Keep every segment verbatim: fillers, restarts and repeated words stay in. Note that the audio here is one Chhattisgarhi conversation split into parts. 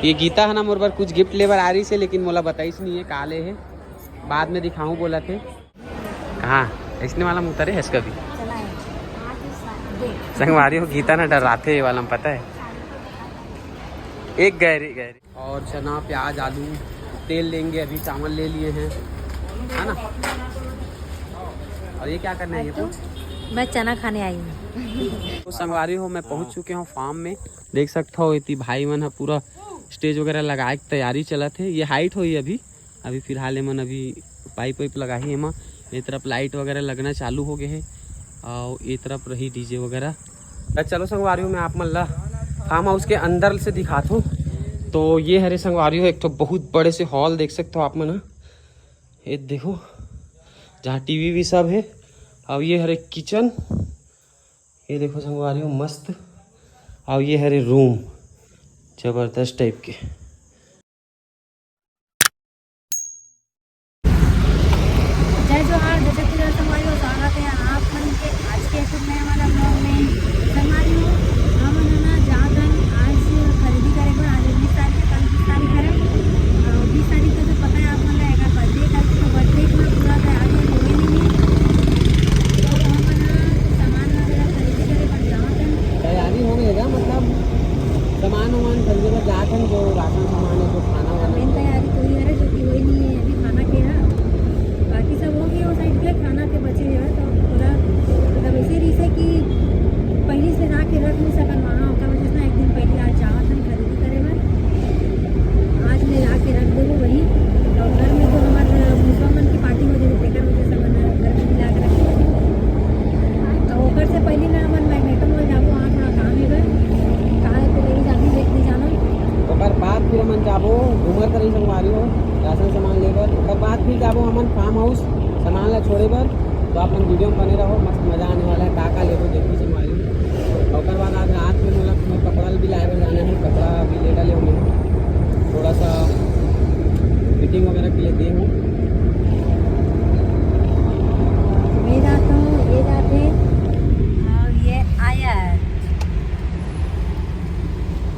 ये गीता है ना, मोर बर कुछ गिफ्ट लेबर आ रही से, लेकिन मोला बताइस नहीं है का ले है, बाद में दिखाऊं बोला थे। कहाँ? इसने वाला में उतरे है इसका भी। संगवारी हो, गीता ना डराते ये वाला में, पता है। एक गहरी गहरी और चना, प्याज, आलू, तेल लेंगे, अभी चावल ले लिए हैं, है ना। और ये क्या करना है ये तो? मैं चना खाने आई हूँ। तो संगवारी हो, मैं पहुँच चुके हूँ फार्म में। देख सकता हो, इतनी भाई मन है पूरा स्टेज वगैरह लगाए के तैयारी चलत हे। ये हाइट होई अभी, अभी फिलहाल एमन अभी पाइप वाइप लगाही एमा। ये तरफ लाइट वगैरह लगना चालू हो गए हे और ये तरफ रही डीजे वगैरह। त चलो संगवारी हो, मैं आप मन ला फार्म हाउस के अंदर से दिखात हूँ। तो ये हरे संगवारी हो, एक ठो बहुत बड़े से हॉल देख सकते हो आप मन ह। ये देखो, जहाँ टीवी भी सब है। और ये हरे किचन, ये देखो संगवारी हो, मस्त। और ये हरे रूम, जबरदस्त टाइप के। जय जोहार, जय छत्तीसगढ़ संगवारी हो, स्वागत है आप मन के आज के एक नया वाला ब्लॉग में। संगवारी हो, हमन ह ना जात हन आज खरीदी करे बर। आज उन्नीस तारीख है, कल बीस तारीख है। अ, बीस तारीख का तो पता है आप मन ला, एकर बर्थडे कल, तो बर्थडे इतना पूरा तैयारी होए नहीं है। तो हमन ह सामान वगैरह खरीदी करे बर जात हन। तैयारी हो गई है, मतलब सामान वामान खरीदे बर जात हन, जो राशन सामान है, जो खाना वाना। मेन तैयारी तो ये है जो कि होई नहीं है अभी खाना के, हाँ। बाकी सब हो गया वो साइड के, खाना के बचे हुए हैं, तो पूरा मतलब ऐसे रही है कि पहले से ला के रख नहीं सकन वहाँ, ओकर वजह से ना एक दिन पहले आज जावत हन खरीदी करे बर। आज ले ला के रख देबो वही। और घर में तो हमार मुसवा मन की पार्टी हो जाए, तेकर वजह से मन घर में भी ला के रख देबो। तो ओकर से पहले ना हमन मैग्नेटो मॉल जाबो, वहाँ थोड़ा काम हे बर, कहाँ पे लेके जाबो, देख नहीं जाना। ओकर बाद फिर हमन जाबो घूमर तरी संगवारी हो, राशन सामान लेबर। ओकर बाद फिर जाबो हमन फार्म हाउस सामान ला छोड़े बर। तो आप मन वीडियो में बने रहो, मस्त मजा आने वाला है। का का लेबो देखो संगवारी। ओकर बाद आज रात में मोला अपने कपड़ा भी लाए बर जाना है, कपड़ा भी ले डाले हूँ, थोड़ा सा फिटिंग वगैरह के लिए दे हूँ। ये जात हूँ, ये जात है, और ये आया।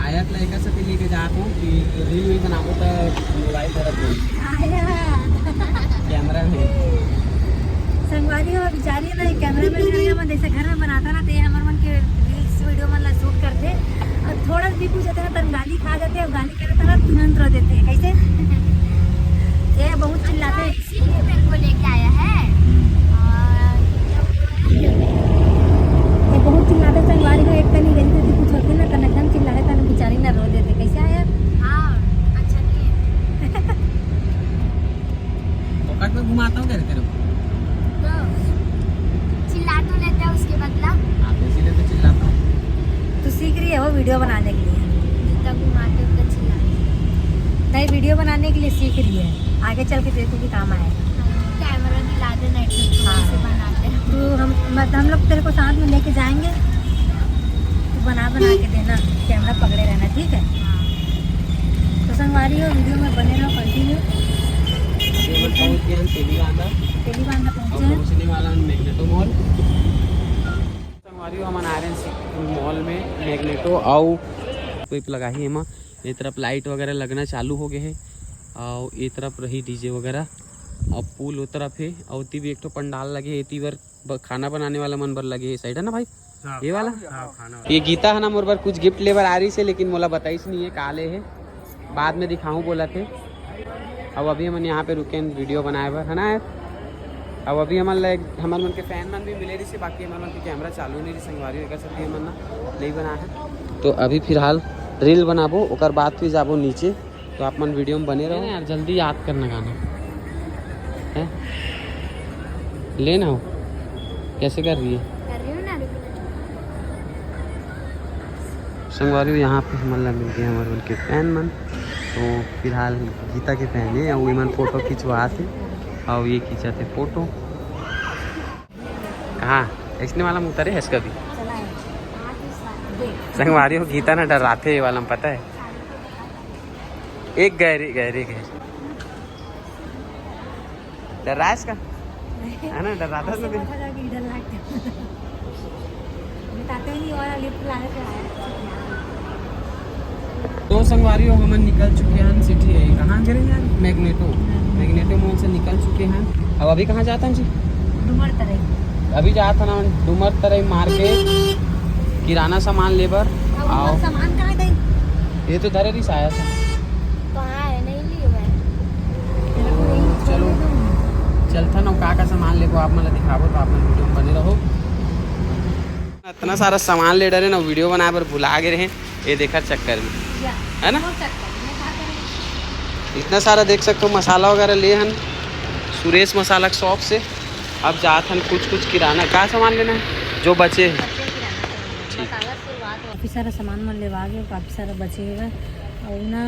आयत ला एकर सेती लेके जात हूँ कि रील वील बनाबो त मोबाइल धरत नहीं। आया। कैमरा में। संगवारी हो, बेचारी ना, कैमरा मैन घर में, जैसे घर में बनाता ना, तो ये हमर मन के रील्स वीडियो मन ला शूट करते। और थोड़ा भी कुछ होता ना, तन गाली खा जाते और गाली करे तरह तुरंत रो देते। कैसे? ये बहुत चिल्लाते। इसीलिए मेरे को लेके आया है। और ये बहुत चिल्लाते संगवारी हो, एक कनी गई थी, कुछ होते ना, तन एकदम चिल्लाए, तन बेचारी ना रो देते। कैसे आया? हाँ, अच्छा नहीं है। पकड़ के घुमाता हूँ, कह रहे तेरे को। तो चिल्ला तो लेते हैं उसके बदला। हाँ, तो इसीलिए तो चिल्लाता हूँ। तू सीख रही है वो वीडियो बनाने के लिए। जितना घुमाते उतना चिल्लाते। नहीं, वीडियो बनाने के लिए सीख रही है, आगे चल के तेरे को भी काम आएगा। कैमरा दिला देना, एक तो हाँ। से बनाते हैं। तो हम, मतलब, हम लोग तेरे को साथ में लेके जाएंगे, तो बना बना के देना, कैमरा पकड़े रहना, ठीक है? हाँ। तो संगवारी हो, वीडियो में बने रहो, कंटिन्यू। अभी हम पहुंच गए हैं तेलीबांधा। तेलीबांधा पहुंचे और हैं। पहुंचने वाला है मैग्नेटो मॉल। संगवारी हो, हमन आ रहे हैं मॉल में, मैग्नेटो आउ वेब लगाही एमा। ये तरफ लाइट वगैरह लगना चालू हो गए है और ये तरफ रही डीजे वगैरह और पूल वो तरफ है और ओती भी एक ठो पंडाल लगे है, एती बर ब-, खाना बनाने वाला मन बर लगे है साइड, है ना भाई? हाँ। ये वाला? हाँ, खाना वाला। ये गीता है ना, मोर बर कुछ गिफ्ट लेबर आ रही से, लेकिन मोला बताइस नहीं है का ले है। बाद में दिखाऊं बोला थे। अब अभी हमन यहाँ पे रुके हैं वीडियो बनाए बर, है ना यार? अब अभी हमन ले, हमर मन के फैन मन भी मिले रही से, बाकी हमर मन के कैमरा चालू नहीं रही संगवारी, एकर सेती हमन ना नहीं बनाए हैं। तो अभी फिलहाल रील बनाबो, ओकर बाद फिर जाबो नीचे। तो आप मन वीडियो में बने रहो। यार, जल्दी याद करना गाना। हैं? लेना हो? कैसे कर रही है? कर रही हूँ ना, रुको। संगवारी हो, यहाँ पे हमन ला मिल गए हमर मन के फैन मन। तो फिलहाल गीता के फैन है, अउ एमन फोटो खिंचवात हे, अउ ये खींचत हे फोटो। कहाँ? इसने वाला में उतरे है इसका भी। चला है। संगवारी हो, गीता ना डराते ये वाला में, पता है? एक गहरी, गहरी, गहरी। डर रहा है इसका? है ना, डर रहा था इसने। डर लगता है। बताते ही नहीं, और लिफ्ट लाने पे आया। तो संगवारी हो, हमन निकल चुके हन सिटी, ए, कहाँ गे रहेन यार, मैग्नेटो, मैग्नेटो मॉल से निकल चुके हन। अब अभी कहाँ जात हन जी? डूमर तरई। अभी जात हन हमन डूमर तरई मार्केट, किराना सामान ले बर। अब आओ। सामान कहाँ गई? ये तो धरे रहिस, आया था। कहाँ है, नहीं ली मैं। चलो, चलथन अउ का का सामान लेबो, आप मन ला दिखाबो, तो आप मन वीडियो में बने रहो। इतना सारा सामान ले डरे ना, वीडियो बनाए बर भुला गे रहे, ये देखा चक्कर में, या, है ना? वो चक्कर में, मैं क्या करूँ? इतना सारा देख सकते हो, मसाला वगैरह ले हन सुरेश मसाला के शॉप से। अब जात हन कुछ कुछ किराना का सामान लेना है, जो बचे हैं। बचे किराना सामान। ठीक। मसाला शुरुआत हो। काफ़ी सारा सामान मन लेवा गे, काफ़ी सारा बचे हवय। अउ ना,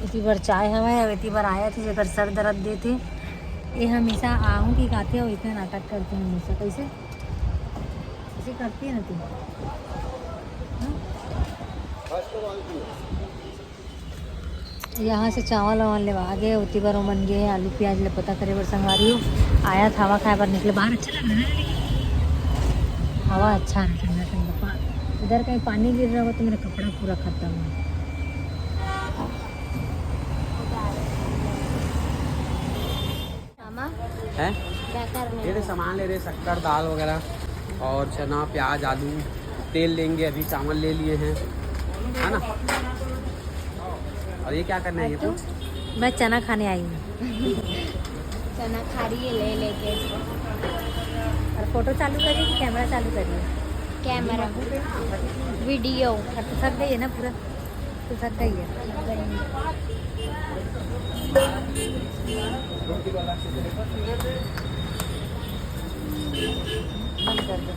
एती बर चाय हवय, अउ एती बर आया थे, जेकर सर दर्द देथे, ये हमेशा आहूँ की खाथे, अउ इतना नाटक करथे हमेशा। कैसे? ऐसे करती है ना तू? हाँ? यहाँ से चावल वावल लेवा गे, ओती बर ओमन गे आलू प्याज ले पता करे बर संगवारी हो। आया था हवा खाए बर निकले बाहर, अच्छा लग रहा है। हवा अच्छा है, ठंडा ठंडा। पा-, इधर कहीं पानी गिर रहा हो तो मेरा कपड़ा पूरा खत्म है। मामा, हैं? क्या करने ये वाले? सामान ले रहे, शक्कर, दाल वगैरह और चना, प्याज, आलू, तेल लेंगे। अभी चावल ले लिए हैं, है ना? और ये क्या करना है, ये और तू? पूछ। मैं चना खाने आई हूँ। चना खा रही है ले लेके। और फोटो चालू करिए कि कैमरा चालू करिए? Camera, video. और तो थक गई है ना पूरा? तो थक गई है। बंद कर दो।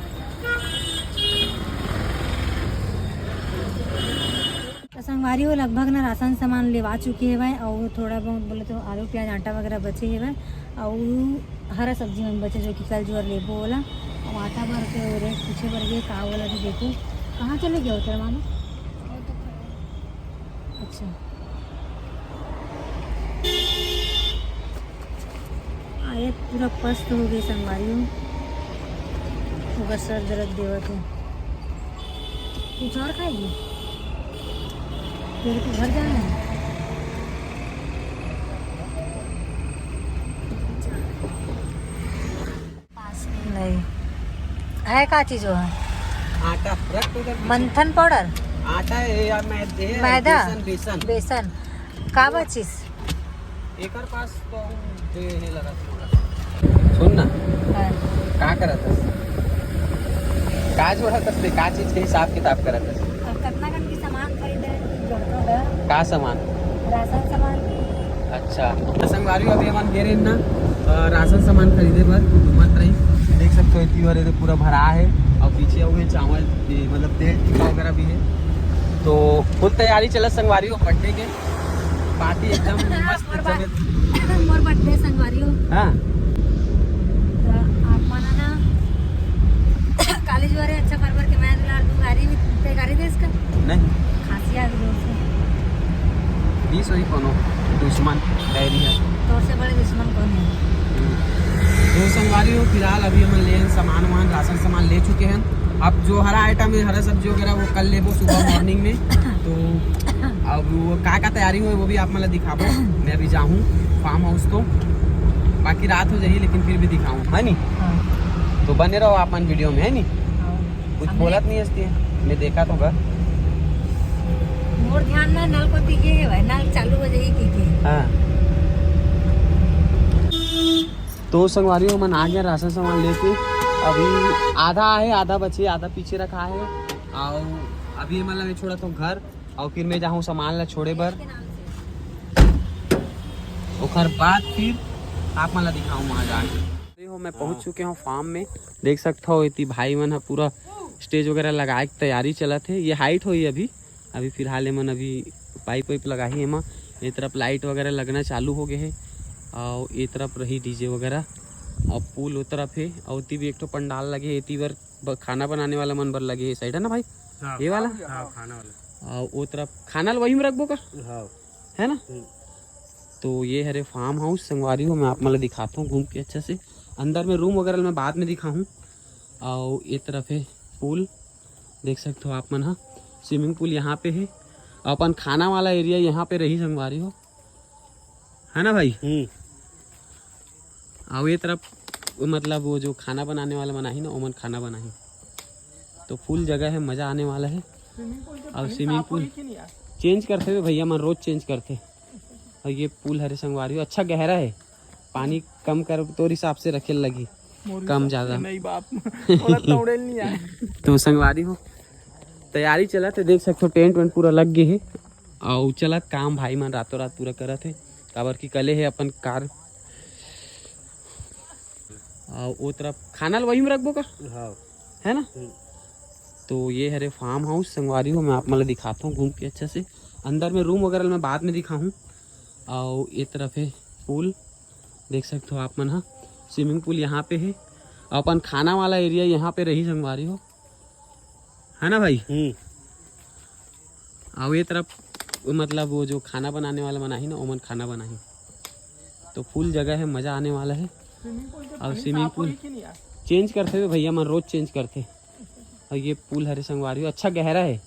तो संगवारी हो, लगभग ना राशन सामान लेवा चुके हवय, अउ थोड़ा बहुत बोले तो आलू, प्याज, आटा वगैरह बचे हवय, अउ हरा सब्जी मन बचे, जो कि कल जुवर लेबो ओला। अउ आटा बर के रेट पूछे बर गे, का ओला भी देखो। कहाँ चले गए हो तेरा मामा? अच्छा। आए पूरा पस्त हो गए संगवारी हो, ओकर सर दर्द देवत है। कुछ और खाएगी? तेरे को घर जाना है? नहीं है, का चीज वो है? आटा रख उधर पीछे। मंथन पाउडर? आटा है या मैद-, ये है, मैदा? बेसन, बेसन। बेसन। का बचिस? एकर पास तो दे हे लगा थोड़ा। सुन ना, हाँ। का करत हस? का जोड़त हस ते? का चीज के हिसाब किताब करत हस? अब कितना कन की सामान खरीदे, जोड़तो गा। का सामान? राशन सामान। अच्छा, तो संगवारी हो, अभी हमन गे रहेन ना, अ, राशन सामान खरीदे बर डूमर तरई। देख सकते हो, एती बर एदे पूरा भरा है और पीछे हुए चावल, ये मतलब तेल टिक्का वगैरह भी है। तो फुल तैयारी चलत संगवारी हो बर्थडे के, पार्टी एकदम मस्त मोर बा-, जमे। मोर बर्थडे संगवारी हो। हाँ। तो आप मना ना, कॉलेज वाले अच्छा फरवर के मैं दुलार दू गाड़ी भी पे गाड़ी दे इसका। नहीं। खांसी आ गई जोर से। बीस वही कोनो दुश्मन डायरी है। तोर से बड़े दुश्मन कौन है? तो संगवारी हो, फिलहाल अभी हमन ले हन सामान वामान, राशन सामान ले चुके हैं। अब जो हरा आइटम है, हरा सब्जी वगैरह, वो कल लेबो सुबह मॉर्निंग में। तो अब वो का का तैयारी हुई, वो भी आप मन ला दिखाबो। मैं अभी जाहूँ फार्म हाउस तो, बाकी रात हो जाही, लेकिन फिर भी दिखाऊँ, है नी? हाँ। तो बने रहो आप मन वीडियो में, है नी? हाँ। कुछ हमने बोलत नहीं हंसती है, मैं देखा तो घर। मोर ध्यान ना नल को दिखे है भाई, नल चालू हो जाही की के। हाँ। तो संगवारी हो, मन आ गया राशन सामान लेके। अभी आधा है, आधा बचे, आधा पीछे रखा है। और अभी मतलब मैं छोड़ा तो घर, और फिर मैं जाहूँ सामान ला छोड़े बर। ओकर बाद फिर आप मन ला दिखाऊँ वहाँ जाके। देखो, मैं पहुँच हाँ। चुके हूँ फार्म में। देख सकता हो, इति भाई मन ह पूरा स्टेज वगैरह लगाए के तैयारी चलत है। ये हाइट होई अभी, अभी फिलहाल एमन अभी पाइप वाइप लगाही एमा। ये तरफ लाइट वगैरह लगना चालू हो गए है, और ये तरफ रही डीजे वगैरह, और पूल वो तरफ है, और ओती भी एक ठो पंडाल लगे है, एती बर ब-, खाना बनाने वाला मन बर लगे है साइड, है ना भाई? हाँ, ये वाला? हाँ, खाना वाला। और वो तरफ खाना ल वही में रखबो का? हाँ। है ना? हम्म। तो ये हरे फार्म हाउस संगवारी हो, मैं आप मन ला दिखाता हूँ घूम के अच्छा से। अंदर में रूम वगैरह मैं बाद में दिखाहूँ। और ये तरफ है पूल, देख सकते हो आप मन हा, स्विमिंग पूल यहाँ पे है। अपन खाना वाला एरिया यहाँ पे रही संगवारी हो, है ना भाई? हम्म। और ये तरफ वो मतलब वो जो खाना बनाने वाला मन आही ना, ओमन खाना बनाही, तो फुल जगह है, मज़ा आने वाला है। और स्विमिंग पूल चेंज करते हुए भैया मन रोज चेंज करते। और ये पूल हरे संगवारी हो, अच्छा गहरा है, पानी कम कर तोर हिसाब से रखे लगी, कम ज्यादा। नहीं बाप, थोड़ा तौड़े नहीं आए। तो संगवारी हो, तैयारी चलत हे, देख सकते हो टेंट वेंट पूरा लग गए है। और चलत काम भाई मन रातों रात पूरा करत हे, काबर कि कले है अपन कार। और वो तरफ खाना ल वही में रखबो का, हाँ। है ना? हम्म। तो ये हरे फार्म हाउस संगवारी हो, मैं आप मन ल दिखाता हूँ घूम के अच्छा से। अंदर में रूम वगैरह मैं बाद में दिखाहूँ। और ये तरफ है पूल, देख सकते हो आप मन हा, स्विमिंग पूल यहाँ पे है। अपन खाना वाला एरिया यहाँ पे रही संगवारी हो, है ना भाई? हम्म। और ये तरफ वो मतलब वो जो खाना बनाने वाला मन आही ना, ओमन खाना बनाही, तो फुल जगह है, मज़ा आने वाला है। और स्विमिंग पूल चेंज करते हुए भैया मन रोज चेंज करते। और ये पूल हरे संगवारी हो, अच्छा गहरा है,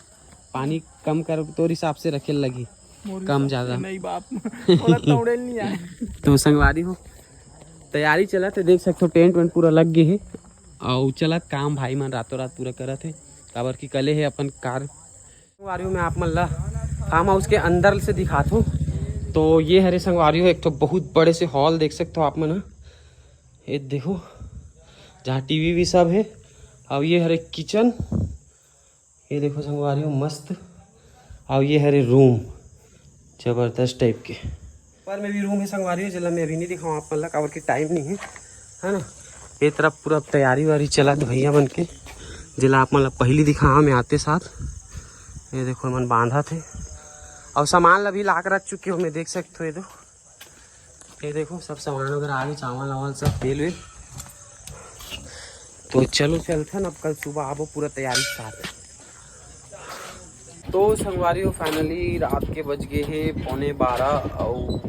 पानी कम कर तोर हिसाब से रखे लगी, कम ज्यादा। नहीं बाप, थोड़ा तौड़े नहीं आए। तो संगवारी हो, तैयारी चलत हे, देख सकते हो टेंट वेंट पूरा लग गए है। और चलत काम भाई मन रातों रात पूरा करत हे, काबर कि कले है अपन कार। संगवारी हो, मैं आप मन ला फार्म हाउस के अंदर से दिखात हूँ। तो ये हरे संगवारी हो एक ठो बहुत बड़े से हॉल देख सकते हो आप मन ह। ये देखो, जहाँ टीवी भी सब है। और ये हरे किचन, ये देखो संगवारी हो मस्त। और ये हरे रूम जबरदस्त टाइप के। ऊपर में भी रूम है संगवारी हो, जेला मैं अभी नहीं दिखाऊँ आप मन ला, काबर कि टाइम नहीं है, है ना। ये तरफ पूरा तैयारी वारी चलत भैया मन के, जेला आप मन ला पहली दिखाऊँ मैं आते साथ। ये देखो मन बांधत हे और सामान ला भी ला के रख चुके हो, मैं देख सकते हो। ये दो, ये देखो सब सामान वगैरह आ गए, चावल वावल सब तेल वेल। तो चलो चलथन, अब कल सुबह आबो पूरा तैयारी के साथ। तो संगवारी हो, फाइनली रात के बज गए हे पौने बारह, और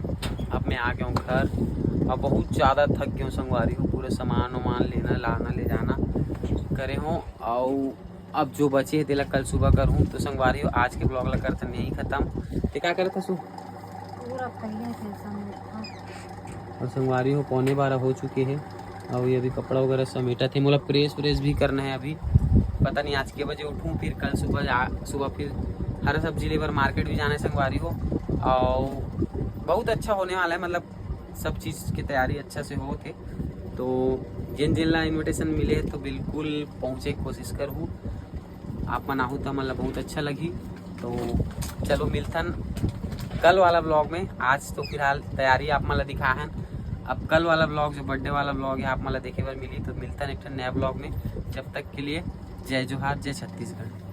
अब मैं आ गया हूँ घर। अब बहुत ज़्यादा थक गया हूँ संगवारी हो, पूरा सामान वामान लेना लाना ले जाना करे हूँ। और अब जो बचे हे तेला कल सुबह करहूँ। तो संगवारी हो, आज के ब्लॉग ला करथन यहीं खत्म। ते का करत हसु? पूरा पहले से समेटथन। और संगवारी हो, पौने बारह हो चुके हे और ये अभी कपड़ा वगैरह समेटत हे। मोला प्रेस व्रेस भी करना है अभी, पता नहीं आज के बजे उठूँ, फिर कल सुबह जा, सुबह फिर हरा सब्जी ले बर मार्केट भी जाना है संगवारी हो। और बहुत अच्छा होने वाला है, मतलब सब चीज़ की तैयारी अच्छा से होत हे। तो जिन जिन ला इनविटेशन मिले हे तो बिल्कुल पहुँचे के कोशिश करहूँ। आप मन आहू त हमन ला बहुत अच्छा लगही। तो चलो मिलथन कल वाला ब्लॉग में। आज तो फिलहाल तैयारी आप मन ला दिखाहन, अब कल वाला ब्लॉग जो बर्थडे वाला ब्लॉग है आप मन ला देखे बर मिली। तो मिलथन एक ठन नया ब्लॉग में, जब तक के लिए जय जोहार, जय छत्तीसगढ़।